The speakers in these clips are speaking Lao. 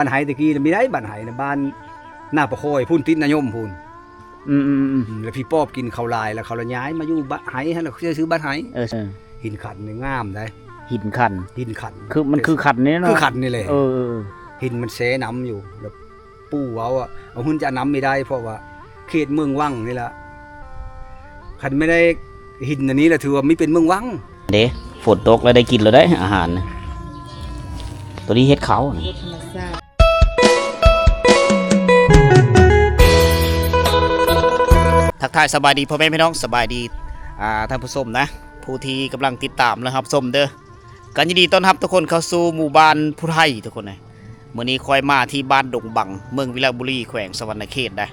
ບ້ານໄຫຕະກີ້ນະ ມີໄດ໋ ບ້ານໄຫນະ ບ້ານນາປະຄອຍພຸ້ນ ຕິດນາຍົມພຸ້ນ. ອືມໆໆ ອືມ ແລ້ວຜີປອບກິນເຂົາຫຼາຍ ແລ້ວເຂົາລະຍ້າຍມາຢູ່ບ້ານໄຫຫັ້ນ ແລ້ວເຂົາຊື່ບ້ານໄຫ. ເອີ ເອີ ຫີນຂັນນີ້ງາມໄດ໋ ຫີນຂັນ ຫີນຂັນ ຄື ມັນຄືຂັນນີ້ເນາະ ຄືຂັນນີ້ແຫຼະ. ເອີ ເອີ ເອີ ຫີນມັນແຊ່ນ້ຳຢູ່ ແລ້ວ ປູ່ເວົ້າວ່າ ເອົາຫື້ນຈະນຳໄມ່ໄດ້ ເພາະວ່າເຂດເມືອງວັງນີ້ລະ ຄັນແມ່ນໄດ້ຫີນອັນນີ້ລະ ຖືວ່າມີເປັນເມືອງວັງ. ເດ້ ຝົນຕົກແລ້ວໄດ້ກິນແລ້ວໄດ໋ອາຫານນະ ໂຕນີ້ເຫັດເຂົານະ. ທັກທາຍສະບາຍດີພໍ່ແມ່ພີ່ນ້ອງ ສະບາຍດີ ອ່າ ທ່ານຜູ້ຊົມນະ ຜູ້ທີ່ກຳລັງຕິດຕາມ ແລະ ຮັບຊົມເດີ້. ກໍຍິນດີຕ້ອນຮັບທຸກຄົນເຂົ້າສູ່ໝູ່ບ້ານຜູ້ໄທທຸກຄົນເອີຍ. ມື້ນີ້ຂ້ອຍມາທີ່ບ້ານດົງບັງ ເມືອງວິລະບູລີ ແຂວງສະຫວັນນະເຂດໄດ໋.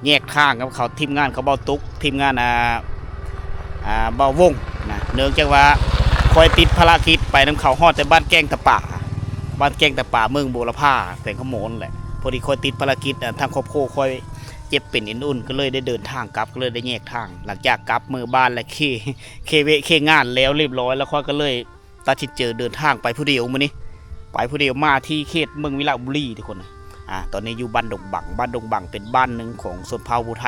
ແຍກທາງກັບເຂົາ ທີມງານເຂົາເບົາຕຸກ ທີມງານ ອ່າ ອ່າ ເບົາວົງນະ. ເນື່ອງຈາກວ່າຂ້ອຍຕິດພາລະກິດໄປນຳເຂົາ ຮອດແຕ່ບ້ານແກ້ງຕາປາ ບ້ານແກ້ງຕາປາ ເມືອງບົວລະພາ ແຂວງຄຳມ່ວນແຫຼະ. ພໍດີຂ້ອຍຕິດພາລະກິດ ອ່າ ທາງຄອບຄົວຂ້ອຍເຈັບເປັນເອັນອຸ່ນ ກໍເລີຍໄດ້ເດີນທາງກັບ ກໍເລີຍໄດ້ແຍກທາງ. ຫຼັງຈາກກັບເມືອບ້ານ ແລະ ເຄ ເຄວະເຄງານແລ້ວຮຽບຮ້ອຍ ແລ້ວຂ້ອຍກໍເລີຍ ຕັດສິນໃຈເດີນທາງໄປຜູ້ດຽວມື້ນີ້ ໄປຜູ້ດຽວມາທີ່ເຂດເມືອງວິລະບູລີທຸກຄົນ. ອ່າ ຕອນນີ້ຢູ່ບ້ານດົງບັງ ບ້ານດົງບັງເປັນບ້ານໜຶ່ງຂອງຊົນເຜົ່າຜູ້ໄທ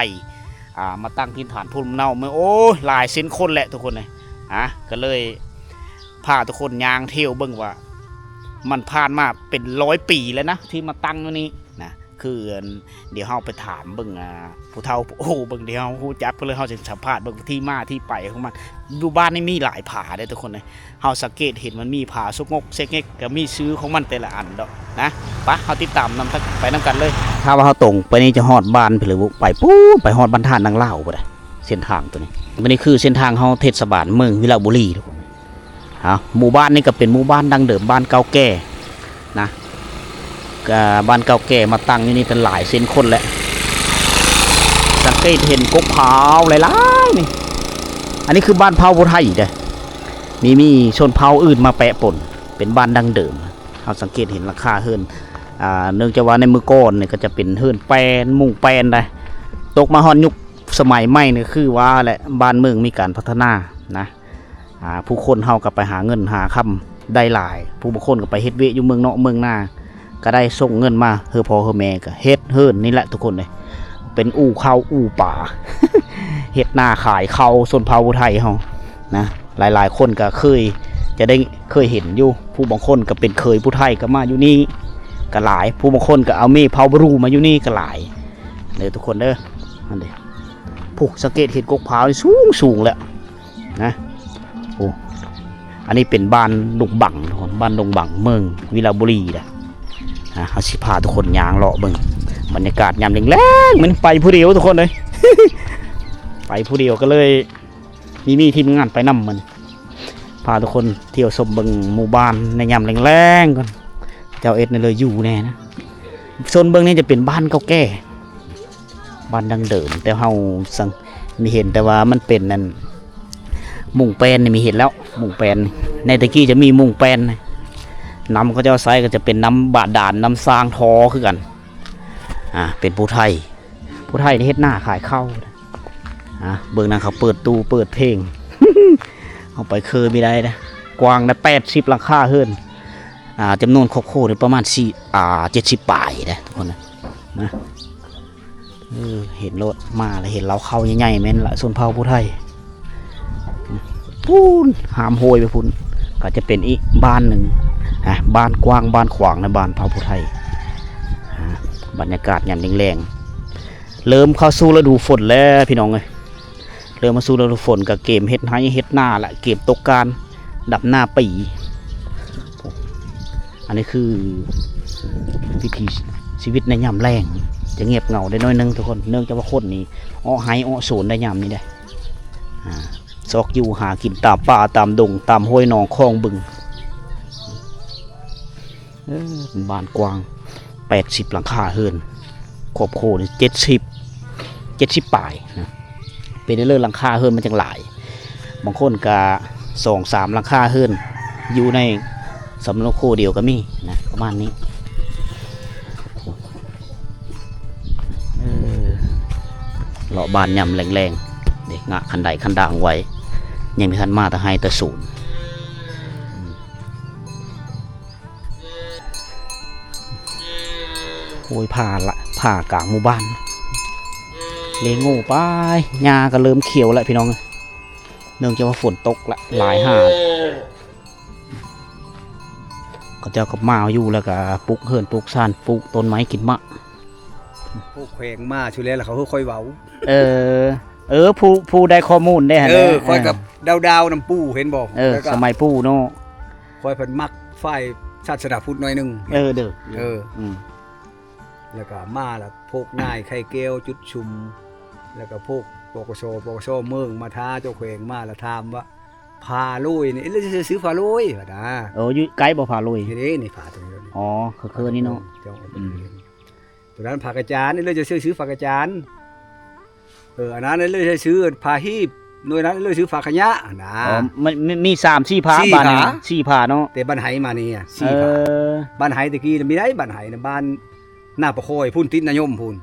ອ່າ ມາຕັ້ງຖິ່ນຖານພູມເນົາເມືອງ ໂອ້ຍ ຫຼາຍເຊັ່ນຄົນແຫຼະທຸກຄົນເອີຍ. ອ່າ ກໍເລີຍພາທຸກຄົນຍ່າງທ່ຽວເບິ່ງວ່າ ມັນຜ່ານມາເປັນຮ້ອຍປີແລ້ວນະ ທີ່ມາຕັ້ງຢູ່ນີ້ນະ. ຄື ດຽວເຮົາໄປຖາມເບິ່ງ ອ່າ ຜູ້ເຖົ້າຜູ້ໂອເບິ່ງ ດຽວເຮົາຮູ້ຈັກເພິ່ນ ເລີຍເຮົາຊິສຳພາດເບິ່ງທີ່ມາທີ່ໄປຂອງມັນ. ຢູ່ບ້ານນີ້ມີຫຼາຍຜາເດ້ທຸກຄົນເອີຍ. ເຮົາສັງເກດເຫັນມັນມີຜາຊະງົກເຊະເຫງົກ ກໍມີຊື່ຂອງມັນແຕ່ລະອັນດອກນະ. ປະ ເຮົາຕິດຕາມນຳ ໄປນຳກັນເລີຍ. ຖ້າວ່າເຮົາຕົງໄປນີ້ຈະຮອດບ້ານເພິ່ນເລີຍ ໄປປູ້ນ ໄປຮອດບ້ານທ່ານາງລາວພຸ້ນນະ ເສັ້ນທາງໂຕນີ້. ອັນນີ້ຄືເສັ້ນທາງເຮົາເທດສະບານເມືອງວິລະບູລີທຸກຄົນ. ເອົາ ໝູ່ບ້ານນີ້ກໍເປັນໝູ່ບ້ານດັ້ງເດີມ ບ້ານເກົ່າແກ່ນະ ກໍບ້ານເກົ່າແກ່ມາຕັ້ງຢູ່ນີ້ເປັນຫຼາຍເຊັ່ນຄົນແຫຼະ. ສັງເກດເຫັນກົກພ້າວຫຼາຍໆນີ້. ອັນນີ້ຄືບ້ານເຜົ່າຜູ້ໄທເດ້ ມີ ມີຊົນເຜົ່າອື່ນມາແປະປົນ ເປັນບ້ານດັ້ງເດີມ. ເຮົາສັງເກດເຫັນຫຼັງຄາເຮືອນ ອ່າ ເນື່ອງຈາກວ່າໃນມື້ກ່ອນນີ້ກໍຈະເປັນເຮືອນແປ້ນ ມຸງແປ້ນໄດ໋. ຕົກມາຮອດຍຸກສະໄໝໃໝ່ນີ້ ຄືວ່າແຫຼະ ບ້ານເມືອງມີການພັດທະນານະ. ອ່າ ຜູ້ຄົນເຮົາກໍໄປຫາເງິນຫາຄຳໄດ້ຫຼາຍ ຜູ້ບາງຄົນກໍໄປເຮັດວຽກຢູ່ເມືອງນອກເມືອງນາ ກໍໄດ້ສົ່ງເງິນມາໃຫ້ພໍ່ໃຫ້ແມ່ ກໍເຮັດເຮືອນນີ້ແຫຼະທຸກຄົນເອີຍ ເປັນອູ່ເຂົ້າອູ່ປາ ເຮັດນາຂາຍເຂົ້າ ຊົນເຜົ່າຜູ້ໄທເຮົານະ. ຫຼາຍໆຄົນກໍເຄີຍ ຈະໄດ້ເຄີຍເຫັນຢູ່ ຜູ້ບາງຄົນກໍເປັນເຂີຍຜູ້ໄທກໍມາຢູ່ນີ້ກໍຫຼາຍ ຜູ້ບາງຄົນກໍເອົາເມເຜົ່າບຣູມາຢູ່ນີ້ກໍຫຼາຍເດີທຸກຄົນເດີ. ນັ້ນເດ ຜູ້ ສັງເກດເຫັນກົກພ້າວນີ້ສູງໆແຫຼະ ນະ. ໂອ້ ອັນນີ້ເປັນບ້ານດົງບັງທຸກຄົນ ບ້ານດົງບັງ ເມືອງວິລະບູລີນະ. ນະ ເຮົາຊິພາທຸກຄົນຍ່າງເລາະເບິ່ງບັນຍາກາດຍາມແລງໆ ມັນໄປຜູ້ດຽວທຸກຄົນເອີຍ ໄປຜູ້ດຽວກໍເລີຍ ມີ ມີທີມງານໄປນຳ ມັນພາທຸກຄົນທ່ຽວຊົມເບິ່ງໝູ່ບ້ານໃນຍາມແລງໆກ່ອນ ເຈົ້າເອັດໃນເລີຍຢູ່ແນ່ນະ. ໂຊນເບິ່ງນີ້ຈະເປັນບ້ານເກົ່າແກ່ ບ້ານດັ້ງເດີມ ແຕ່ເຮົາສັງ ມີເຫັນແຕ່ວ່າມັນເປັນອັນ ມຸງແປ້ນນີ້ ມີເຫັນແລ້ວ ມຸງແປ້ນ. ໃນແຕ່ກີ້ຈະມີມຸງແປ້ນ ນ້ຳເຂົາເຈົ້າໃຊ້ກໍຈະເປັນນ້ຳບາດານ ນ້ຳສ້າງທໍ່ຄືກັນ. ອ່າ ເປັນຜູ້ໄທ ຜູ້ໄທນີ້ເຮັດນາຂາຍເຂົ້າ. ອ່າ ເບິ່ງນຳເຂົາເປີດຕູ້ເປີດເພງ ເຮົາໄປຄືບໍ່ໄດ້ນະ. ກວ້າງນະ ແປດສິບຫຼັງຄາເຮືອນ. ອ່າ ຈຳນວນຄອບຄົວນີ້ປະມານສີ່ ອ່າ ເຈັດສິບປາຍເດ້ທຸກຄົນນະ. ນະ ເອີ ເຫັນໂລດ ມາແລ້ວເຫັນເລົ້າເຂົ້າໃຫຍ່ໆ ແມ່ນລະຊົນເຜົ່າຜູ້ໄທ. ພຸ້ນ ຫາມໂຫຍໄປພຸ້ນ ກໍຈະເປັນອີກບ້ານໜຶ່ງນະ ບ້ານກວ້າງ ບ້ານຂວາງໃນບ້ານເຜົ່າຜູ້ໄທ. ອ່າ ບັນຍາກາດຍາມແລງໆ ເລີ່ມເຂົ້າສູ່ລະດູຝົນແລ້ວພີ່ນ້ອງເອີຍ. ເລີ່ມມາສູ່ລະດູຝົນກໍເກມເຮັດໄຮ່ເຮັດນາລະ ເກມຕົກການດຳນາປີ. ອັນນີ້ຄືວິຖີຊີວິດໃນຍາມແລ້ງ ຈະງຽບເຫງົາໄດ້ໜ້ອຍໜຶ່ງທຸກຄົນ ເນື່ອງຈາກວ່າຄົນນີ້ເອາະໄຮ່ເອາະສວນໄດ້ຍາມນີ້ເດ້. ອ່າ ຊອກຢູ່ຫາກິນຕາມປ່າຕາມດົງ ຕາມຫ້ວຍໜອງຄອງບຶງ. ເອີ ເປັນບ້ານກວ້າງ ແປດສິບຫຼັງຄາເຮືອນ ຄອບຄົວນີ້ເຈັດສິບ ເຈັດສິບປາຍນະ. ເປັນເລີຍຫຼັງຄາເຮືອນມັນຈັ່ງຫຼາຍ ບາງຄົນກະສອງສາມຫຼັງຄາເຮືອນ ຢູ່ໃນສຳນວນໂຄດຽວກໍມີນະ ປະມານນີ້. ເອີ ເລາະບ້ານຍາມແລງໆ ເດ້ ງະຄັນໄດຄັນດາງໄວ້ ຍັງບໍ່ທັນມາແຕ່ໄຮ່ແຕ່ສວນ. ອືມ. ໂອ້ຍ ຜ່າລະ ຜ່າກາງໝູ່ບ້ານ ເລໂງ່ໄປ. ຫຍ້າກໍເລີ່ມຂຽວແລ້ວພີ່ນ້ອງ ເນື່ອງຈາກວ່າຝົນຕົກລະ ຫຼາຍຫາ ເຂົາເຈົ້າກໍມາຢູ່ ແລ້ວກໍປຸກເຮືອນປຸກຊານ ປູກຕົ້ນໄມ້ກິນໝາກ. ພວກແຂວງມາຊຸແລ້ວ ແລ້ວເຂົາຄ່ອຍເວົ້າ. ເອີ ເອີ ຜູ້ ຜູ້ໄດ້ຂໍ້ມູນເດ້ຫັ້ນແຫຼະ. ເອີ ຂ້ອຍກໍດາວໆນຳປູ່ ເຫັນບໍ່? ເອີ ແລ້ວກໍສະໄໝປູ່ເນາະ ຂ້ອຍເພິ່ນມັກຝ່າຍສາສະໜາພຸດໜ້ອຍໜຶ່ງ. ເອີ ເດີ ເອີ ອືມ ແລ້ວກໍມາລະ ພວກນາຍໄຂ່ແກ້ວ ຈຸດຊຸມ ແລ້ວກໍພວກ ປກສ ປກສ ເມືອງ ມາຖ້າເຈົ້າແຂວງມາລະ ຖາມວ່າ ຜາໂລຍນີ້ ເອີ ເຈົ້າຊື່ຜາໂລຍ ວ່ານະ. ເອີ ຢູ່ໃກ້ບໍ່ຜາໂລຍ? ນີ້ເດ້ ນີ້ຜາຕົງນີ້. ອໍ ຄືໆນີ້ເນາະ. ເຈົ້າ ອືມ ຕົວນັ້ນຜາກະຈານ ເອີ ເຈົ້າຊື່ຜາກະຈານ. ເອີ ອັນນັ້ນເອີ້ນຊື່ຜາຮີບ ໜ່ວຍນັ້ນເອີ້ນຊື່ຜາຂະຍະນະ. ອໍ ມັນມີສາມສີ່ຜາ ບ້ານນີ້ສີ່ຜາເນາະ ແຕ່ບ້ານໄຫມານີ້ສີ່ຜາ. ເອີ ບ້ານໄຫແຕ່ກີ້ມີໄດ໋ ບ້ານໄຫນະ ບ້ານນາປະຄອຍພຸ້ນ ຕິດນາຍົມພຸ້ນ.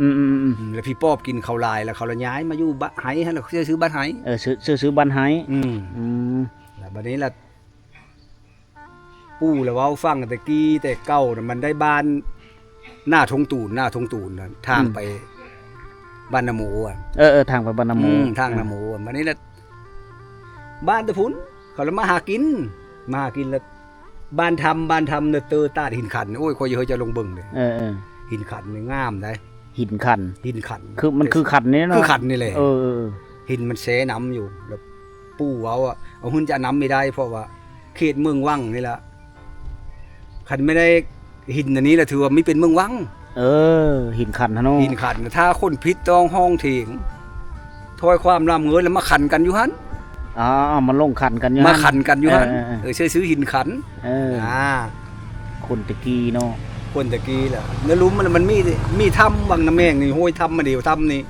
ອືມໆໆ ແລ້ວຜີປອບກິນເຂົາຫຼາຍ ແລ້ວເຂົາລະຍ້າຍມາຢູ່ບ້ານໄຫຫັ້ນ ລະຊື່ຊື່ບ້ານໄຫ. ເອີ ຊື່ຊື່ບ້ານໄຫ. ອືມ ອືມ ແລ້ວບັດນີ້ລະ ປູ່ລະເວົ້າຟັງແຕ່ກີ້ແຕ່ເກົ່ານະ ມັນໄດ້ບ້ານນາທົ່ງຕູນ ນາທົ່ງຕູນນະ ທາງ ອືມ ໄປບ້ານນາໂມອະ. ເອີໆ ທາງໄປບ້ານນາໂມ. ອືມ ທາງນາໂມ. ບັດນີ້ລະ ບ້ານແຕ່ພຸ້ນ ເຂົາລະມາຫາກິນ ມາຫາກິນລະ ບ້ານທຳ ບ້ານທຳນະ ເຕີຕາດຫີນຂັນ. ໂອ້ຍ ຂ້ອຍຢາກໃຫ້ເຈົ້າລົງເບິ່ງເດ້. ເອີໆ ຫີນຂັນນີ້ງາມໃດ. ຫີນຂັນ ຫີນຂັນ ຄື ມັນຄືຂັນນີ້ເນາະ ຄືຂັນນີ້ແຫຼະ. ເອີໆ ຫີນມັນແຊ່ນ້ຳຢູ່ ແລ້ວ ປູ່ເວົ້າວ່າ ເອົາຫື້ນຈະນຳບໍ່ໄດ້ ເພາະວ່າເຂດເມືອງວັງນີ້ລະ ຄັນແມ່ນໄດ້ຫີນອັນນີ້ລະ ຖືວ່າມີເປັນເມືອງວັງ. ເອີ ຫີນຂັນຫັ້ນເນາະ ຫີນຂັນ ຖ້າຄົນຜິດຕ້ອງຮ້ອງເຖງ ຖອຍຄວາມລຳເງິນ ແລ້ວມາຂັນກັນຢູ່ຫັ້ນ. ອ່າ ມາລົງຂັນກັນຢູ່ຫັ້ນ ມາຂັນກັນຢູ່ຫັ້ນ. ເອີໆໆ ເອີ ຊື່ຊື່ຫີນຂັນ. ເອີ ອ່າ ຄົນແຕ່ກີ້ເນາະ ຄົນແຕ່ກີ້ລະ ໃນລຸ່ມມັນ ມັນມີ ມີຖ້ຳວັງນ້ຳແມງນີ້ ໂຫຍ ຖ້ຳມາດຽວ ຖ້ຳນີ້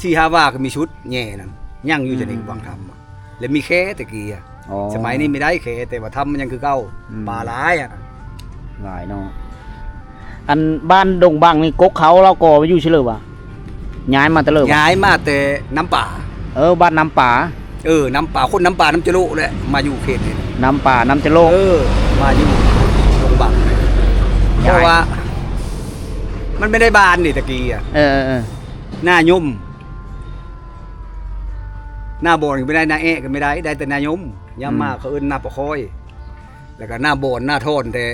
ສີ່ຫ້າວາກໍມີຊຸດແຍ່ນັ້ນ ຍັງຢູ່ຈະນີ້ ອືມ ວັງຖ້ຳ ແລ້ວມີແຄແຕ່ກີ້ອະ. ອໍ ສະໄໝນີ້ມີໄດ້ແຄ ແຕ່ວ່າຖ້ຳມັນຍັງຄືເກົ່າ. ອືມ ປາຫຼາຍອະ ຫຼາຍເນາະ. ອັນບ້ານດົງບັງນີ້ ກົກເຂົາລາວກໍມາຢູ່ຊິເລີວະ? ຍ້າຍມາແຕ່ເລີວະ? ຍ້າຍມາແຕ່ນ້ຳປາ. ເອີ ບ້ານນ້ຳປາ. ເອີ ນ້ຳປາ ຄົນນ້ຳປາ ນ້ຳຈະໂລະແຫຼະ ມາຢູ່ເຂດນີ້ ນ້ຳປາ ນ້ຳຈະໂລະ. ເອີ ມາຢູ່ດົງບັງ ເພາະວ່າມັນບໍ່ໄດ້ບ້ານເດ້ແຕ່ກີ້ອະ. ເອີໆໆ ນາຍົມ ນາບອນກໍບໍ່ໄດ້ ນາແອະກໍບໍ່ໄດ້ ໄດ້ແຕ່ນາຍົມ. ຍາມມາ ອືມ ເຂົາເອີ້ນນາປະຄອຍ ແລ້ວກໍນາບອນ ນາທອນແຕ່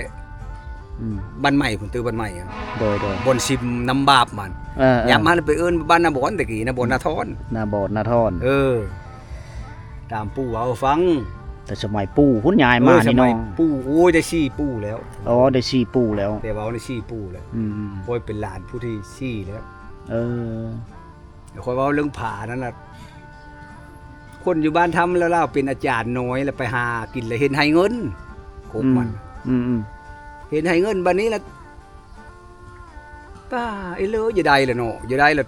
ອືມ ບ້ານໃໝ່ພຸ້ນ ຕື່ບ້ານໃໝ່ອະ. ໂດຍໆ ບ່ອນຊິມນ້ຳບາບມັນ. ເອີໆ ຍາມມາແລ້ວໄປເອີ້ນບ້ານນາບອນແຕ່ກີ້ ນາບອນ ອືມ ນາທອນ ນາບອນ ນາທອນ. ເອີ ຕາມປູ່ເວົ້າໃຫ້ຟັງ ແຕ່ສະໄໝປູ່ພຸ້ນຍ້າຍມານີ້ເນາະ. ເອີ ສະໄໝປູ່ ໂອ້ຍ ໄດ້ສີ່ປູ່ແລ້ວ. ອໍ ໄດ້ສີ່ປູ່ແລ້ວ ແຕ່ເວົ້າໄດ້ສີ່ປູ່ແລ້ວ. ອືມໆ ຂ້ອຍເປັນຫຼານຜູ້ທີສີ່ແລ້ວ. ເອີ ຂ້ອຍເວົ້າເລື່ອງຜານັ້ນນະ ຄົນຢູ່ບ້ານທຳລາວໆ ເປັນອາຈານນ້ອຍ ແລ້ວໄປຫາກິນ ແລ້ວເຫັນໄຮ່ເງິນ ກົກມັນ. ອືມໆ ເຫັນໄຮ່ເງິນ ບັດນີ້ລະ ປ້າ ເອີເລີ ຢ່າໄດ້ລະເນາະ ຢ່າໄດ້ລະ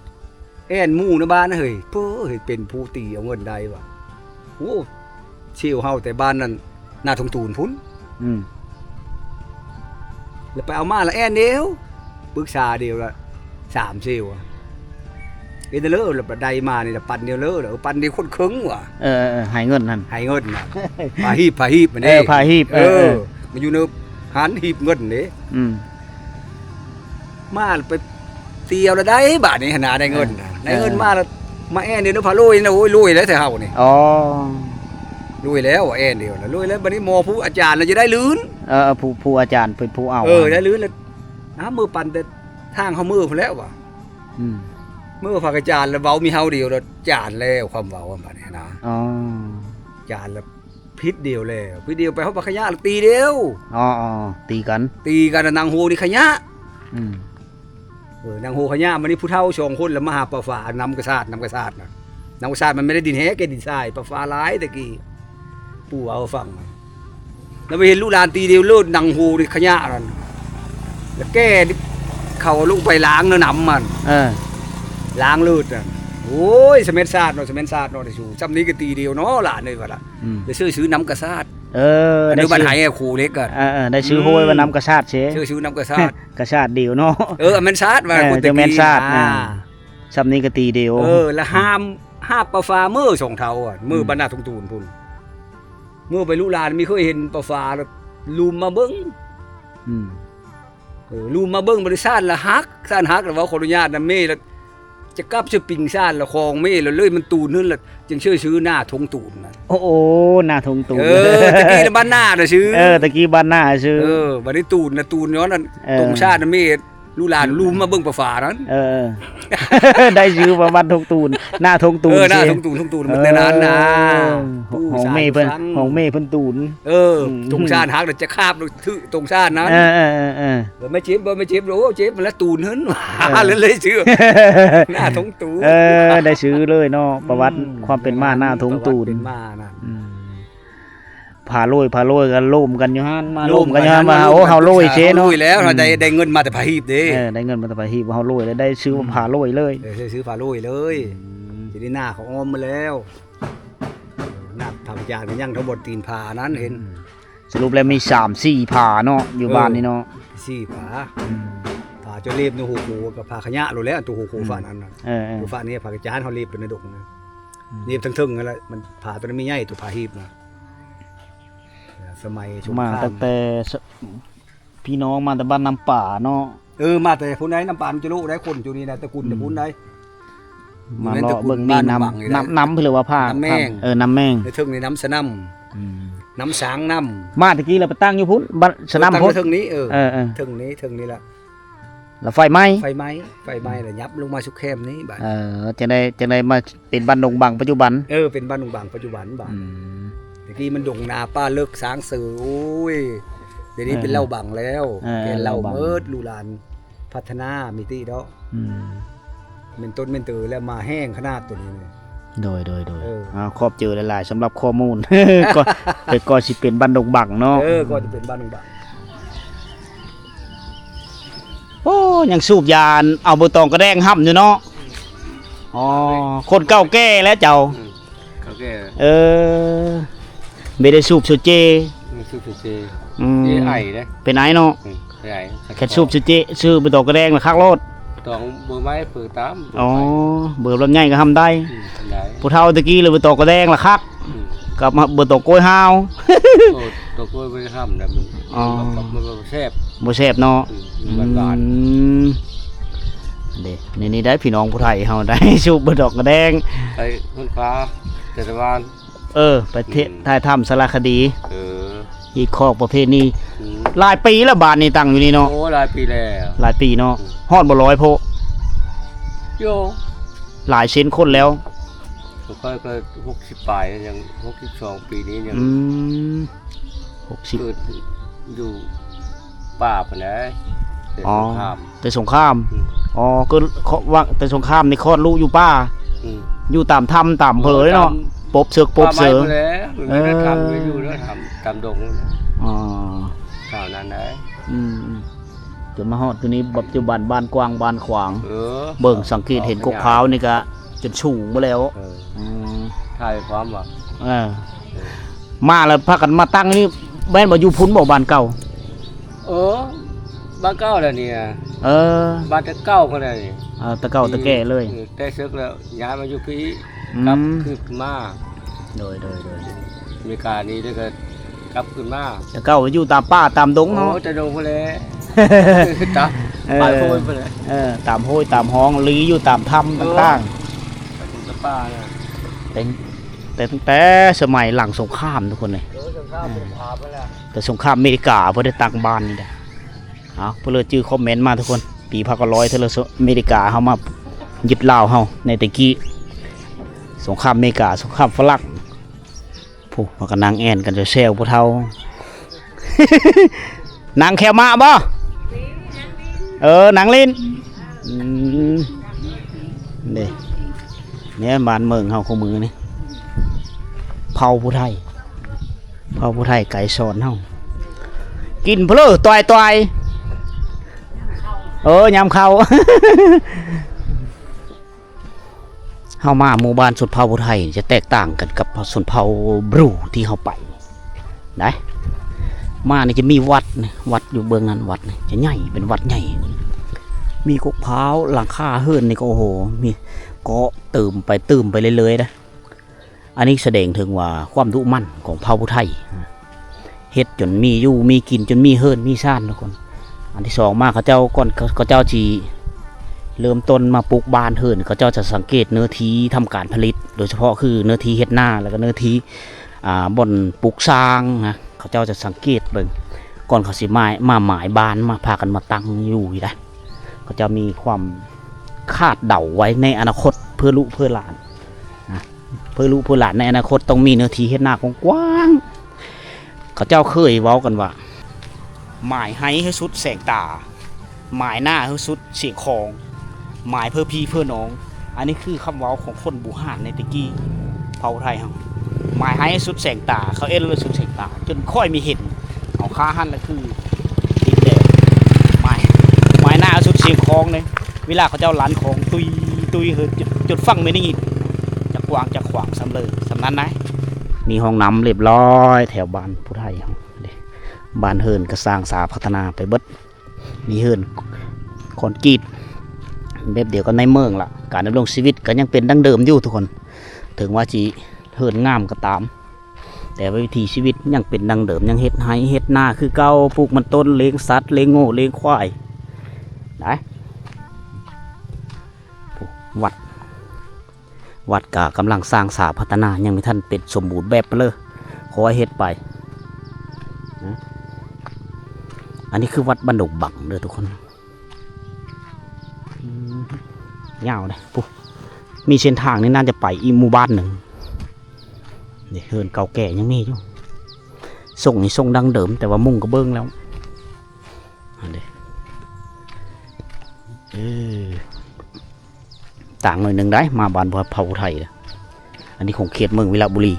ແອ່ນໝູ່ໃນບ້ານນະເຮີ້ຍ ເພີ້ເຮັດເປັນຜູ້ຕີເອົາເງິນໄດ້ວ່າ. ໂອ້ ເຊວເຮົາແຕ່ບ້ານນັ້ນ ນາທົ່ງຕູນພຸ້ນ. ອືມ ແລ້ວໄປເອົາມາລະແອ່ນດຽວ ປຶກສາດຽວລະສາມເຊວ. ເຮັດແນວເລີ ລະໄດ້ມານີ້ລະປັນດຽວເລີ ເອີ ປັນດຽວຄົນເຄິ່ງວ່າ. ເອີໆໆ ໃຫ້ເງິນຫັ້ນ ໃຫ້ເງິນນະ ຜາຮີບ ຜາຮີບມັນເດ້. ເອີ ຜາຮີບ ເອີ ເອີ ເອີ ມັນຢູ່ໃນຫັ້ນ ຮີບເງິນເດ້. ອືມ ມາລະໄປຕຽວລະໄດ້ບາດນີ້ຫັ້ນນະ ໄດ້ເງິນນະ. ເອີ ໄດ້ເງິນມາລະ ມາແອ່ນດຽວນະ ພາລວຍນະ ໂອ້ຍ ລວຍແລ້ວແທ້ເຮົານີ້. ອໍ ລວຍແລ້ວ ແອ່ນດຽວລະ ລວຍແລ້ວ. ບັດນີ້ໝໍຜູ້ອາຈານລະຈະໄດ້ລື່ນ. ເອີ ຜູ້ ຜູ້ອາຈານເປັນຜູ້ເອົາ. ເອີ ໄດ້ລື່ນລະ ຫາມື້ປັນແຕ່ທາງເຮົາມື້ພຸ້ນແລ້ວວ່າ. ອືມ ມື້ພະອາຈານລະເວົ້າມີເຮົາດຽວລະຈານແລ້ວ ຄວາມເວົ້າບັດນີ້ນະ. ອໍ ຈານລະ ຜິດດຽວແລ້ວ ຜິດດຽວ ໄປຮອດປາຂະຍະລະຕີດຽວ. ອໍໆ ຕີກັນ ຕີກັນນະ ນາງໂຮນີ້ຂະຍະ. ອືມ ເອີ ນາງໂຮຂະຍະ. ມານີ້ຜູ້ເຖົ້າສອງຄົນລະມາຫາປາຟ້າ ນຳກະຊາດ ນຳກະຊາດນະ ນຳກະຊາດ ມັນບໍ່ໄດ້ດິນແຮງ ແກ່ດິນຊາຍ ປາຟ້າຫຼາຍແຕ່ກີ້ ປູ່ເວົ້າໃຫ້ຟັງ. ລະໄປເຫັນລູກຫຼານຕີດຽວໂລດ ນາງໂຮນີ້ຂະຍະນັ້ນ ລະແກ່ເຂົາລົງໄປລ້າງນະນ້ຳມັນ. ເອີ ລ້າງເລີດນັ້ນ. ໂອ້ຍ ສະແມ່ນຊາດເນາະ ສະແມ່ນຊາດເນາະ ໄດ້ສູ ຊ່ຳນີ້ກໍຕີດຽວເນາະ ຫຼານເອີຍວ່າລະ. ອືມ ໄປຊື້ ຊື້ນ້ຳກະຊາດ. ເອີ ໄດ້ຊື້ ບ້ານໄຫ ຄູເລັກກະ ເອີໆ ໄດ້ຊື້ໂຮຍວ່ານ້ຳກະຊາດເຊ ຊື້ ຊື້ນ້ຳກະຊາດ ກະຊາດດຽວເນາະ. ເອີ ແມ່ນຊາດວ່າ ເອີ ຄົນແຕ່ ແຕ່ແມ່ນຊາດ ອືມ ຊ່ຳນີ້ກໍຕີດຽວ. ເອີ ລະຫ້າມ ຫາບປາຟ້າເມີສອງເຖົ້າອະ ເມີ ອືມ ບັນດາທຸງຕູນພຸ້ນ ເມີໄປ ລູກຫຼານມີເຄີຍເຫັນປາຟ້າລະລຸມມາເບິ່ງ. ອືມ ເອີ ລູມມາເບິ່ງ ບາດນີ້ຊານລະຫັກ ຊານຫັກລະ ເວົ້າຂໍອະນຸຍາດນຳເມລະ ຈະກັບສະປຣິງຊານລະ ຂອງເມລະເລີຍ ມັນຕູນຫັ້ນລະ ຈຶ່ງເຊີຍຊື່ໜ້າທົ່ງຕູນນະ. ໂອ້ ໂອ້ ໜ້າທົ່ງຕູນ. ເອີ ຕະກີ້ລະບ້ານໜ້ານະຊື່. ເອີ ຕະກີ້ບ້ານໜ້າຊື່. ເອີ ບາດນີ້ຕູນນະ ຕູນຍ້ອນອັນ ເອີ ຕົງຊານນະເມ ລູກຫຼານ ອືມ ລູມມາເບິ່ງປາຝານັ້ນ. ເອີ ໄດ້ຊື່ວ່າບ້ານທົ່ງຕູນ ໜ້າທົ່ງຕູນ. ເອີ ໜ້າທົ່ງຕູນ ທົ່ງຕູນ ເອີ ແບບນັ້ນນະ. ໂອ້ ຂອງເມເພິ່ນ ຂອງເມເພິ່ນຕູນ. ເອີ ອືມ ຕົງຊານຫັກລະ ຈະຄາບຖືຕົງຊານນັ້ນ. ເອີ ເອີ ເອີ ເອີ ເອີ ບໍ່ແມ່ນເຈັບ ບໍ່ແມ່ນເຈັບ ໂອ້ ເຈັບຫັ້ນລະ ຕູນຫັ້ນ ເອີ ເລີຍ ເລີຍຊື່ໜ້າທົ່ງຕູນ. ເອີ ໄດ້ຊື່ເລີຍເນາະ ອືມ ປະຫວັດຄວາມເປັນມາໜ້າທົ່ງຕູນ ປະຫວັດເປັນມານັ້ນ. ອືມ ພາໂລຍ ພາໂລຍ ກໍໂລມກັນຢູ່ຫັ້ນ ມາໂລມກັນຢູ່ຫັ້ນ ໂລມກັນຢູ່ຫັ້ນ ວ່າ ໂອ້ ເຮົາໂລຍເຊເນາະ. ໂລຍແລ້ວ ອືມ ໄດ້ ໄດ້ເງິນມາແຕ່ພາຮີບເດ້. ເອີ ໄດ້ເງິນມາແຕ່ພາຮີບ ເຮົາໂລຍແລ້ວ ໄດ້ຊື່ວ່າ ອືມ ພາໂລຍເລີຍ. ເອີ ໄດ້ຊື່ພາໂລຍເລີຍ. ອືມ ຊິໄດ້ໜ້າເຂົາອ້ອມມາແລ້ວ. ໜ້າຜາກະຈານກໍຍັງ ເທົ່າບ່ອນຕີນຜານັ້ນເຫັນ. ອືມ ສະຫຼຸບແລ້ວມີສາມສີ່ຜາເນາະ ຢູ່ ເອີ ບ້ານນີ້ເນາະ ສີ່ຜາ. ອືມ ຜາເຈົ້າເລັບໃນຫົວໂຄ ກັບຜາຂະຍະໂລດແລ້ວ ອັນໂຕຫົວໂຄ ອືມ ຝາກນັ້ນນະ. ເອີ ເອີ ຕົວຝາກນີ້ຜາກະຈານ ເຮົາເລັບໄປໃນດົງນະ. ອືມ ເລັບທັງເທິງຫັ້ນລະ ມັນຜາໂຕນັ້ນມີໃຫຍ່ ໂຕຜາຮີບນະ. ສະໄໝສົງຄາມ ມາຕັ້ງແຕ່ ສະ ພີ່ນ້ອງມາແຕ່ບ້ານນ້ຳປາເນາະ. ເອີ ມາແຕ່ພຸ້ນໃດ໋ ນ້ຳປານຈະໂລໄດ໋ ຄົນຢູ່ນີ້ນະ ຕະກຸນ ອືມ ແຕ່ພຸ້ນໃດ໋ ມາເລາະເບິ່ງນີ້. ນ້ຳ ນ້ຳ ນ້ຳເພິ່ນເອີ້ນວ່າຜາ ນ້ຳແມງ ນ້ຳ ເອີ ນ້ຳແມງ ເທິງນີ້ນ້ຳສະໜຳ ອືມ ນ້ຳສາງນ້ຳ. ມາແຕ່ກີ້ລະໄປຕັ້ງຢູ່ພຸ້ນ ບ້ານສະໜຳພຸ້ນ ເທິງນີ້. ເອີ ເອີ ເທິງນີ້ ເທິງນີ້ລະ ລະໄຟໄໝ້ ໄຟໄໝ້ ໄຟໄໝ້ລະຫຍັບລົງມາສຸດແຄມນີ້ບາດ. ເອີ ຈັ່ງໄດ້ ຈັ່ງໄດ້ມາ ເປັນບ້ານດົງບັງປັດຈຸບັນ. ເອີ ເປັນບ້ານດົງບັງປັດຈຸບັນບາດ. ອືມ ແຕ່ກີ້ມັນດົງນາປ່າເລິກ ຊ້າງເສີ ໂອ້ຍ ດຽວນີ້ ເອີ ເປັນເລົ້າບັງແລ້ວ. ເອີ ເປັນເລົ້າບັງ ເອີ ເໝິດ ລູກຫຼານພັດທະນາມີຕິດອກ. ອືມ ແມ່ນຕົ້ນແມ່ນເຕີແລ້ວ ມາແຮງຂະໜາດໂຕນີ້. ໂດຍ ໂດຍ ໂດຍ. ເອີ ອ້າວ ຂອບໃຈຫຼາຍໆ ສຳລັບຂໍ້ມູນ ກໍ ແຕ່ກໍຊິເປັນບ້ານດົງບັງເນາະ. ເອີ ກໍຈະເປັນບ້ານດົງບັງ. ໂອ້ ຍັງສູບຢາ ເອົາເບີຕອງກະແດງຫ້ຳຢູ່ເນາະ. ອໍ ຄົນເກົ່າແກ່ແລ້ວເຈົ້າ. ອືມ ເກົ່າແກ່. ເອີ ບໍ່ໄດ້ສູບສຸເຈ. ອືມ ສູບສຸເຈ. ອືມ ເອໄອເດ້ ເປັນໄອເນາະ. ອືມ ເປັນໄອ. ຄັນສູບສຸເຈ ຊື້ເບີຕອງກະແດງລະຄັກໂລດ. ຕອງເບີໄມ້ເປີດຕາມ. ອໍ ເບີລຳໄຍກໍຫ້ຳໄດ້. ອືມ ໄດ້. ຜູ້ເຖົ້າແຕ່ກີ້ລະເບີຕອງກະແດງລະຄັກ. ອືມ ກັບມາເບີຕອງກ້ວຍຫ້າວ. ໂອ້ ຕອງກ້ວຍບໍ່ໄດ້ຫ້ຳນະ ມັນ ອໍ ມັນບໍ່ແຊບ. ບໍ່ແຊບເນາະ. ອືມ ມັນຫວານ. ອືມ ເດ້ ນີ້ ນີ້ໄດ້ພີ່ນ້ອງຜູ້ໄທເຮົາໄດ້ສູບເບີຕອງກະແດງ. ໄປເຮືອນຟ້າ ແຕ່ລະວານ. ເອີ ໄປເທ- ອືມ ຖ່າຍທຳສາລະຄະດີ. ເອີ ຮີດຄອງປະເພນີ. ອືມ ຫຼາຍປີແລ້ວ ບ້ານນີ້ຕັ້ງຢູ່ນີ້ເນາະ. ໂອ້ ຫຼາຍປີແລ້ວ. ຫຼາຍປີເນາະ. ອືມ ຮອດບໍ່ຮ້ອຍໂພະ. ໂຢ ຫຼາຍເຊັນຄົນແລ້ວ. ຂ້ອຍກໍຫົກສິບປາຍ ຍັງຫົກສິບສອງ ປີນີ້ຍັງ. ອືມ ຫົກສິບ ເກີດຢູ່ປ່າພຸ້ນແຫຼະ ແຕ່ ອໍ ສົງຄາມ. ແຕ່ສົງຄາມ. ອືມ ອໍ ກໍວ່າແຕ່ສົງຄາມນີ້ຄອດລູກຢູ່ປ່າ. ອືມ ຢູ່ຕາມຖ້ຳຕາມເຜີເນາະ. ໂອ້ ຕາມປົບເສິກປົບເສິ. ເອີ ຖ້ຳຢູ່ເນາະ ຖ້ຳຕາມດົງ. ອໍ ຂ່າວນັ້ນໄດ໋. ອືມ ຈົນມາຮອດຢູ່ນີ້ ປັດຈຸບັນບ້ານກວ້າງບ້ານຂວາງ. ເອີ ເບິ່ງສັງເກດເຫັນກົກພ້າວນີ້ກະຈົນສູງໝົດແລ້ວ. ເອີ ອືມ ຖ່າຍພ້ອມບໍ່? ເອີ ເອີ ມາແລ້ວພາກັນມາຕັ້ງນີ້ ແມ່ນບໍ່? ຢູ່ພຸ້ນບໍ່ ບ້ານເກົ່າ? ເອີ ບ້ານເກົ່າແຫຼະນີ້. ເອີ ບ້ານແຕ່ເກົ່າພຸ້ນແຫຼະນີ້. ເອີ ແຕ່ເກົ່າແຕ່ແກ່ເລີຍ. ເອີ ແຕ່ເສິກແລ້ວ ຍ້າຍມາຢູ່ພີ້. ອືມ ກັບຄືນມາ. ໂດຍ ໂດຍ ໂດຍ. ອາເມລິການີ້ ແລ້ວກໍກັບຄືນມາ. ແຕ່ເກົ່າຢູ່ຕາມປ່າຕາມດົງເນາະ. ໂອ້ ແຕ່ດົງພຸ້ນແຫຼະ ຕາມ ເອີ ປ່າໂພຍພຸ້ນແຫຼະ. ເອີ ຕາມໂພຍຕາມຮ່ອງ ຫຼືຢູ່ຕາມຖ້ຳຕ່າງໆ. ເອີ ຕາມປ່ານະ. ແຕ່ ແຕ່ຕັ້ງແຕ່ສະໄໝຫຼັງສົງຄາມທຸກຄົນເລີຍ. ເອີ ສົງຄາມ ເອີ ສົງຄາມພຸ້ນແຫຼະ. ແຕ່ສົງຄາມອາເມລິກາບໍ່ໄດ້ຕັ້ງບ້ານນີ້ນະ. ເອົາ ເພິ່ນເລີຍຈື່ຄອມເມັນມາທຸກຄົນ ປີພັນເກົ້າຮ້ອຍ ເທື່ອລະ ອາເມລິກາເຮົາມາຍຶດລາວເຮົາໃນແຕ່ກີ້ ສົງຄາມເມກາ ສົງຄາມຝຣັ່ງ. ຜູ້ ພາກັນນັ່ງແອ່ນກັນແຊວໆ ຜູ້ເຖົ້າ ນັ່ງແຄວມາບໍ່? ເອີ ນັ່ງຫຼິ້ນ. ອືມ ນີ້ ແນວບ້ານເມືອງເຮົາຄູ່ມື້ນີ້ ເຜົ່າຜູ້ໄທ ເຜົ່າຜູ້ໄທໄກສອນເຮົາ ກິນເພີ້ຕ່ອຍໆ. ເອີ ຍາມເຂົ້າ ເຮົາມາໝູ່ບ້ານຊົນເຜົ່າຜູ້ໄທຈະແຕກຕ່າງກັນກັບຊົນເຜົ່າບຣູທີ່ເຮົາໄປໄດ໋. ມານີ້ຈະມີວັດ ວັດຢູ່ເບື້ອງນັ້ນ ວັດນີ້ຈະໃຫຍ່ ເປັນວັດໃຫຍ່ ມີກົກພ້າວ ຫຼັງຄາເຮືອນນີ້ກໍ ໂອ້ໂຫ ມີເກາະເຕີມໄປຕື່ມໄປເລື້ອຍໆເດ້. ອັນນີ້ສະແດງເຖິງວ່າຄວາມດຸໝັ່ນຂອງເຜົ່າຜູ້ໄທ ເຮັດຈົນມີຢູ່ມີກິນ ຈົນມີເຮືອນມີຊານທຸກຄົນ. ອ ອັນທີສອງມາ ເຂົາເຈົ້າ ກ່ອນເຂົາເຈົ້າຊິເລີ່ມຕົ້ນມາປຸກບ້ານເຮືອນ ເຂົາເຈົ້າຈະສັງເກດເນື້ອທີ່ທຳການຜະລິດ ໂດຍສະເພາະຄືເນື້ອທີ່ເຮັດນາ ແລ້ວກໍເນື້ອທີ່ ອ່າ ບ່ອນປຸກສ້າງນະ ເຂົາເຈົ້າຈະສັງເກດເບິ່ງ ກ່ອນເຂົາຊິມາ ມາໝາຍບ້ານ ມາພາກັນມາຕັ້ງຢູ່ນີ້ນະ ເຂົາເຈົ້າມີຄວາມຄາດເດົາໄວ້ໃນອະນາຄົດເພື່ອລູກເພື່ອຫຼານນະ ເພື່ອລູກເພື່ອຫຼານໃນອະນາຄົດຕ້ອງມີເນື້ອທີ່ເຮັດນາກວ້າງໆ ເຂົາເຈົ້າເຄີຍເວົ້າກັນວ່າ ໝາຍໄຮ່ໃຫ້ສຸດແສງຕາ ໝາຍນາໃຫ້ສຸດຊຽງຂອງ ໝາຍເພື່ອພີ່ເພື່ອນ້ອງ. ອັນນີ້ຄືຄຳເວົ້າຂອງຄົນບູຮານໃນແຕ່ກີ້ ເຜົ່າໄທເຮົາ ໝາຍໄຮ່ໃຫ້ສຸດແສງຕາ ເຂົາເອີ້ນວ່າສຸດແສງຕາ ຈົນຂ້ອຍມີເຫັນ ເອົາຄາຫັ້ນລະຄື ຕິດແດນ ໝາຍ ໝາຍໜ້າສຸດຊຽງຂອງເດ້ ເວລາເຂົາເຈົ້າລັນຂອງ ຕຸຍ ຕຸຍ ເຮີ ຈົນ ຈົນຝັ່ງແມ່ນໄດ້ຍິນ ຈະກວ້າງຈະຂວາງສ່ຳເລີ ສ່ຳນັ້ນນະ. ມີຫ້ອງນ້ຳລຽບຮ້ອຍແຖວບ້ານຜູ້ໄທເຮົາເດ້ ບ້ານເຮືອນກໍສ້າງສາພັດທະນາໄປເບິດ ມີເຮືອນຄອນກຣີດແບບດຽວກັບໃນເມືອງລະ ການດຳລົງຊີວິດກໍຍັງເປັນດັ່ງເດີມຢູ່ທຸກຄົນ ເຖິງວ່າຊິເຮືອນງາມກໍຕາມ ແຕ່ວ່າວິຖີຊີວິດຍັງເປັນດັ່ງເດີມ ຍັງເຮັດໄຮ່ເຮັດນາຄືເກົ່າ ປູກມັນຕົ້ນ ລ້ຽງສັດ ລ້ຽງງົວ ລ້ຽງຄວາຍໄດ້. ວັດ ວັດກະກຳລັງສ້າງສາພັດທະນາ ຍັງບໍ່ທັນເປັນສົມບູນແບບເລີຍ ຄ່ອຍເຮັດໄປນະ. ອັນນີ້ຄືວັດບ້ານດົງບັງເດີທຸກຄົນ ອືມ ຍາວເດ້ ພຸ້ນ ມີເສັ້ນທາງນີ້ໜ້າຈະໄປອີກໝູ່ບ້ານໜຶ່ງ ນີ້ເຮືອນເກົ່າແກ່ຍັງມີຢູ່ ຊົງນີ້ຊົງດັ້ງເດີມ ແຕ່ວ່າມຸງກະເບື້ອງແລ້ວ ອັນເດ ເອີ ຕ່າງໜ້ອຍໜຶ່ງໄດ໋ ມາບ້ານເຜົ່າໄທ ອັນນີ້ຂົງເຂດເມືອງວິລະບູລີ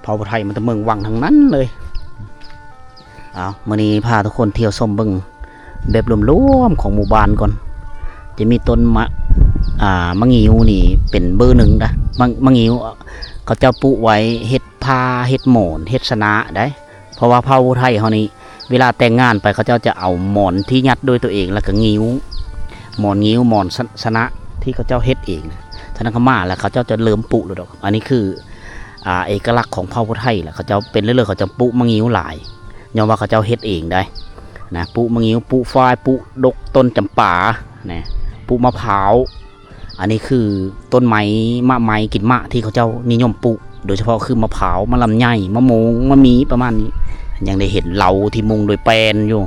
ເຜົ່າໄທມາແຕ່ເມືອງວັງທັງນັ້ນເລີຍ. ເອົາ ມື້ນີ້ພາທຸກຄົນທ່ຽວຊົມເບິ່ງແບບລວມໆຂອງໝູ່ບ້ານກ່ອນ ຈະມີຕົ້ນມະ ອ່າ ມະງິ້ວນີ້ເປັນເບີໜຶ່ງນະ ມະ ມະງິ້ວ ເຂົາເຈົ້າປູກໄວ້ເຮັດຜ້າ ເຮັດໝອນ ເຮັດຊະນະໄດ໋ ເພາະວ່າເຜົ່າໄທເຮົານີ້ ເວລາແຕ່ງງານໄປ ເຂົາເຈົ້າຈະເອົາໝອນທີ່ຍັດດ້ວຍຕົວເອງ ແລ້ວກໍງິ້ວ ໝອນງິ້ວ ໝອນຊະ ຊະນະທີ່ເຂົາເຈົ້າເຮັດເອງ ທະນະຄະມາ ແລ້ວເຂົາເຈົ້າຈະເລີ່ມປູກແລ້ວດອກ. ອັນນີ້ຄື ອ່າ ເອກະລັກຂອງເຜົ່າຜູ້ໄທລະ ເຂົາເຈົ້າເປັນເລື້ອຍໆ ເຂົາຈະປູກມະງິ້ວຫຼາຍ ຍ້ອນວ່າເຂົາເຈົ້າເຮັດເອງໄດ໋ນະ ປູກມະງິ້ວ ປູກຝ້າຍ ປູກດົກ ຕົ້ນຈຳປານະ ປູກມະພ້າວ ອັນນີ້ຄືຕົ້ນໄມ້ ໝາກໄມ້ກິນໝາກທີ່ເຂົາເຈົ້ານິຍົມປູກ ໂດຍສະເພາະຄືມະພ້າວ ໝາກລຳໄຍ ມະມ່ວງ ມະມີ ປະມານນີ້. ຍັງໄດ້ເຫັນເລົາທີ່ມຸງດ້ວຍແປ້ນຢູ່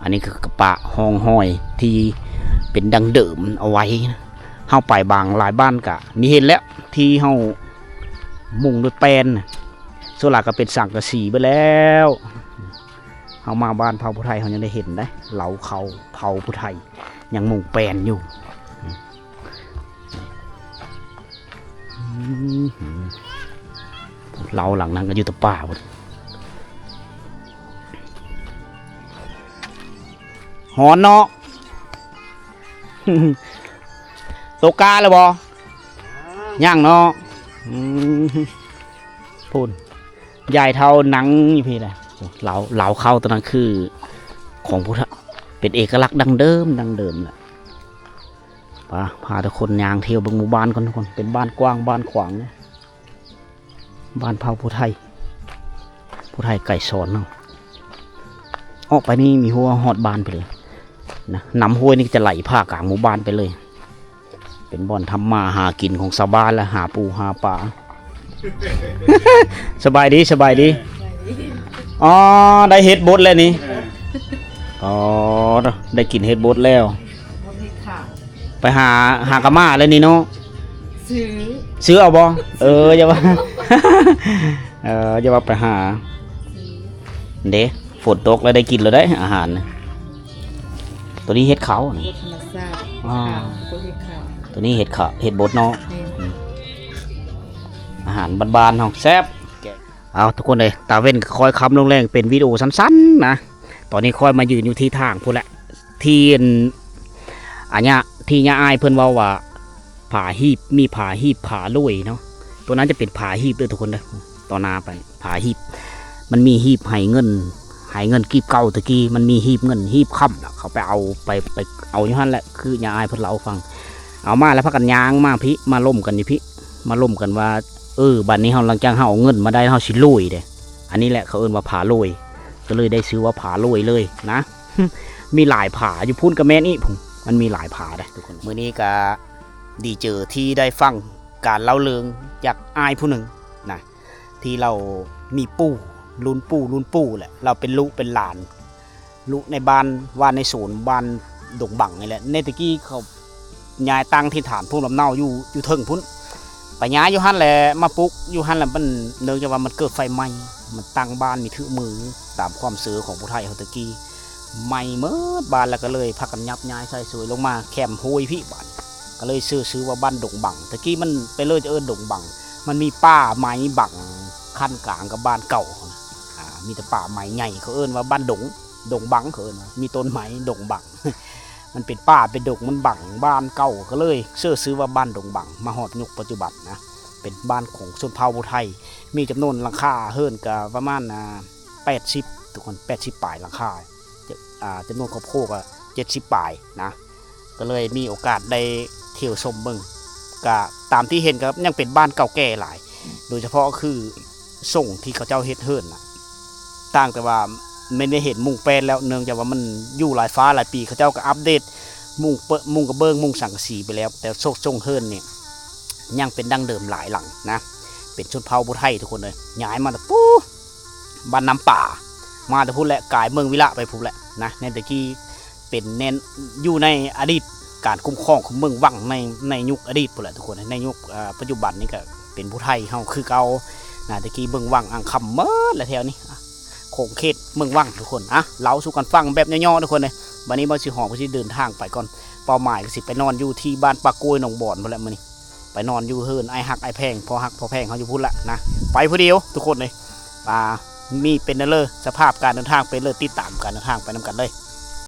ອັນນີ້ຄືກະປະຮ່ອງຮອຍທີ່ເປັນດັ້ງເດີມເອົາໄວ້. ເຮົາໄປບາງຫຼາຍບ້ານກະມີເຫັນແລ້ວ ທີ່ເຮົາມຸງດ້ວຍແປ້ນ ສ່ວນຫຼາຍກະເປັນສັງກະສີເບິດແລ້ວ. ເຮົາມາບ້ານເຜົ່າຜູ້ໄທ ເຮົາຍັງໄດ້ເຫັນໄດ໋ ເລົາເຂົາເຜົ່າຜູ້ໄທ ຍັງມຸງແປ້ນຢູ່. ອືມ ເລົາຫຼັງນັ້ນກໍຢູ່ແຕ່ປ່າພຸ້ນ. ຮ້ອນເນາະ. ຕົກກາແລ້ວບໍ່? ຍັງເນາະ. ອືມ ພຸ້ນ ຍາຍເຖົ້ານັ່ງຢູ່ພີ້ແຫຼະ. ເລົາ ເລົາເຂົາຕົວນັ້ນຄືຂອງຜູ້ເຖົ້າ ເປັນເອກະລັກດັ້ງເດີມ ດັ້ງເດີມແຫຼະ. ປະ ພາທຸກຄົນຍ່າງທ່ຽວເບິ່ງໝູ່ບ້ານກ່ອນທຸກຄົນ ເປັນບ້ານກວ້າງບ້ານຂວາງເດ້ ບ້ານເຜົ່າຜູ້ໄທ ຜູ້ໄທໄກສອນເຮົາ. ອອກໄປນີ້ມີຮົ້ວຮອດບ້ານໄປເລີຍນະ ນ້ຳຫ້ວຍນີ້ຈະໄຫຼຜ່າກາງໝູ່ບ້ານໄປເລີຍ. ເປັນບ່ອນທຳມາຫາກິນຂອງຊາວບ້ານ ແລະ ຫາປູຫາປາ. ສະບາຍດີ ສະບາຍດີ. ອໍ ໄດ້ເຫັດບົດແລ້ວນີ້. ອໍ ໄດ້ກິນເຫັດບົດແລ້ວ. ບໍ່ມີຂາຍ. ໄປຫາ ຫາກະມາແລ້ວນີ້ເນາະ. ຊື້ ຊື້ເອົາບໍ່? ເອີ ຢ່າວ່າ ເອີ ຢ່າວ່າໄປຫາ. ເດ້ ຝົນຕົກແລ້ວໄດ້ກິນແລ້ວເດ້ອາຫານ. ໂຕນີ້ເຫັດເຂົານີ້ ທຳມະຊາດ. ອໍ ເຫັດເຂົາ ໂຕນີ້ເຫັດເຂົາ ເຫັດບົດເນາະ. ອືມ ອາຫານບ້ານໆເຮົາແຊບ. ເອົາ ທຸກຄົນເອີຍ ຕາເວັນກໍຄ່ອຍຄ່ຳລົງແລ້ງ ເປັນວິດີໂອສັ້ນໆນະ. ຕອນນີ້ຂ້ອຍມາຢືນຢູ່ທີ່ທາງພຸ້ນແຫຼະ ທີ່ອັນ ອັນຍາ ທີ່ຍາອ້າຍເພິ່ນເວົ້າວ່າ ຜາຮີບ ມີຜາຮີບ ຜາໂລຍເນາະ. ໂຕນັ້ນຈະເປັນຜາຮີບເດີທຸກຄົນເດີ ຕໍ່ໜ້າໄປ ຜາຮີບ ມັນມີຮີບໄຫເງິນ ໄຫເງິນກີບເກົ່າແຕ່ກີ້ ມັນມີຮີບເງິນຮີບຄຳ ເຂົາໄປເອົາ ໄປ ໄປເອົາຢູ່ຫັ້ນແຫຼະ ຄືຍາອ້າຍເພິ່ນເລົ່າໃຫ້ຟັງ. ເອົາມາແລ້ວພາກັນຍ່າງມາພີ້ ມາລົມກັນຢູ່ພີ້ ມາລົມກັນວ່າ ເອີ ບາດນີ້ເຮົາ ຫຼັງຈາກເຮົາເອົາເງິນມາໄດ້ ເຮົາຊິໂລຍເດ້. ອັນນີ້ແຫຼະເຂົາເອີ້ນວ່າຜາໂລຍ ກໍເລີຍໄດ້ຊື່ວ່າຜາໂລຍເລີຍນະ. ມີຫຼາຍຜາ ຢູ່ພຸ້ນກໍແມ່ນອີກ ພຸ້ນ ມັນມີຫຼາຍຜາເດ້ທຸກຄົນ. ມື້ນີ້ກໍດີເຈີທີ່ໄດ້ຟັງການເລົ່າເລື່ອງຈາກອ້າຍຜູ້ໜຶ່ງນະ ທີ່ລາວມີປູ່ ລຸ້ນປູ່ລຸ້ນປູ່ແຫຼະ ລາວເປັນລູກເປັນຫຼານ ລຸໃນບ້ານ ບ້ານໃນໂສນ ບ້ານດົງບັງນີ້ແຫຼະ. ໃນແຕ່ກີ້ເຂົາຍ້າຍຕັ້ງຖິ່ນຖານພູມລຳເນົາຢູ່ ຢູ່ເທິງພຸ້ນ ໄປຍ້າຍຢູ່ຫັ້ນແຫຼະ ມາປຸກຢູ່ຫັ້ນແຫຼະ. ມັນເນື່ອງຈາກວ່າມັນເກີດໄຟໄໝ້ ມັນຕັ້ງບ້ານມີຖືມື ຕາມຄວາມເຊື່ອຂອງຜູ້ໄທເຮົາແຕ່ກີ້ ໄໝ້ໝົດບ້ານ ແລ້ວກໍເລີຍພາກັນຍັບຍ້າຍໃຊ້ສວຍລົງມາແຄມຫ້ວຍພີ້ບາດ ກໍເລີຍຊື່ຊື່ວ່າບ້ານດົງບັງ. ແຕ່ກີ້ມັນໄປເລີຍຈະເອີ້ນດົງບັງ ມັນມີປ່າໄມ້ບັງຂັ້ນກາງກັບບ້ານເກົ່າ ອ່າ ມີແຕ່ປ່າໄມ້ໃຫຍ່ ເຂົາເອີ້ນວ່າບ້ານດົງ ດົງບັງ ເຂົາເອີ້ນວ່າມີຕົ້ນໄມ້ດົງບັງ ມັນເປັນປ່າເປັນດົງ ມັນບັງບ້ານເກົ່າ ກໍເລີຍຊື່ຊື່ວ່າບ້ານດົງບັງ. ມາຮອດຍຸກປັດຈຸບັນນະ ເປັນບ້ານຂອງຊົນເຜົ່າຜູ້ໄທ ມີຈຳນວນຫຼັງຄາເຮືອນກໍປະມານ ອ່າ ແປດສິບ ທຸກຄົນ ແປດສິບປາຍຫຼັງຄາ ຈະ ອ່າ ຈຳນວນຄອບຄົວກໍເຈັດສິບປາຍນະ ກໍເລີຍມີໂອກາດໄດ້ທ່ຽວຊົມເບິ່ງ ກະຕາມທີ່ເຫັນກໍຍັງເປັນບ້ານເກົ່າແກ່ຫຼາຍ ໂດຍສະເພາະຄືຊົງທີ່ເຂົາເຈົ້າເຮັດເຮືອນນະ ຕ່າງແຕ່ວ່າແມ່ນໄດ້ເຫັນມຸງແປ້ນແລ້ວ ເນື່ອງຈາກວ່າມັນຢູ່ຫຼາຍຟ້າຫຼາຍປີ ເຂົາເຈົ້າກໍອັບເດດມຸງເປີ ມຸງກະເບື້ອງ ມຸງສັງກະສີໄປແລ້ວ ແຕ່ໂຊກຊົງເຮືອນນີ້ຍັງເປັນດັ້ງເດີມຫຼາຍຫຼັງນະ. ເປັນຊົນເຜົ່າຜູ້ໄທ ທຸກຄົນເອີຍ ຍ້າຍມາແຕ່ປູ້ ບ້ານນ້ຳປາ ມາແຕ່ພຸ້ນແຫຼະ ກາຍເມືອງວິລະໄປພຸ້ນແຫຼະນະ. ໃນແຕ່ກີ້ເປັນແນວ ຢູ່ໃນອະດີດການຄຸ້ມຄອງຂອງເມືອງວັງ ໃນ ໃນຍຸກອະດີດພຸ້ນແຫຼະທຸກຄົນ. ໃນຍຸກ ເອີ ປັດຈຸບັນນີ້ກໍເປັນຜູ້ໄທເຮົາຄືເກົ່ານະ. ແຕ່ກີ້ເມືອງວັງ ອ່າງຄຳ ໝົດແຫຼະແຖວນີ້ ອ່ະ ຂົງເຂດເມືອງວັງ ທຸກຄົນ. ອ່ະ ເລົ່າສູ່ກັນຟັງແບບຫຍໍ້ໆ ທຸກຄົນເອີຍ. ບັດນີ້ບ່າວສີຫອມກໍຊິເດີນທາງໄປກ່ອນ ເປົ້າໝາຍກໍຊິໄປນອນຢູ່ທີ່ບ້ານປາກກ້ວຍໜອງບອນພຸ້ນແຫຼະມື້ນີ້ ໄປນອນຢູ່ເຮືອນອ້າຍຮັກອ້າຍແພງ ພໍ່ຮັກພໍ່ແພງເຮົາຢູ່ພຸ້ນລະນະ. ໄປຜູ້ດຽວທຸກຄົນເອີຍ. ອ່າ ມີເປັນແນວເລີ ສະພາບການເດີນທາງເປັນເລີ ຕິດຕາມການເດີນທາງໄປນຳກັນເລີຍ.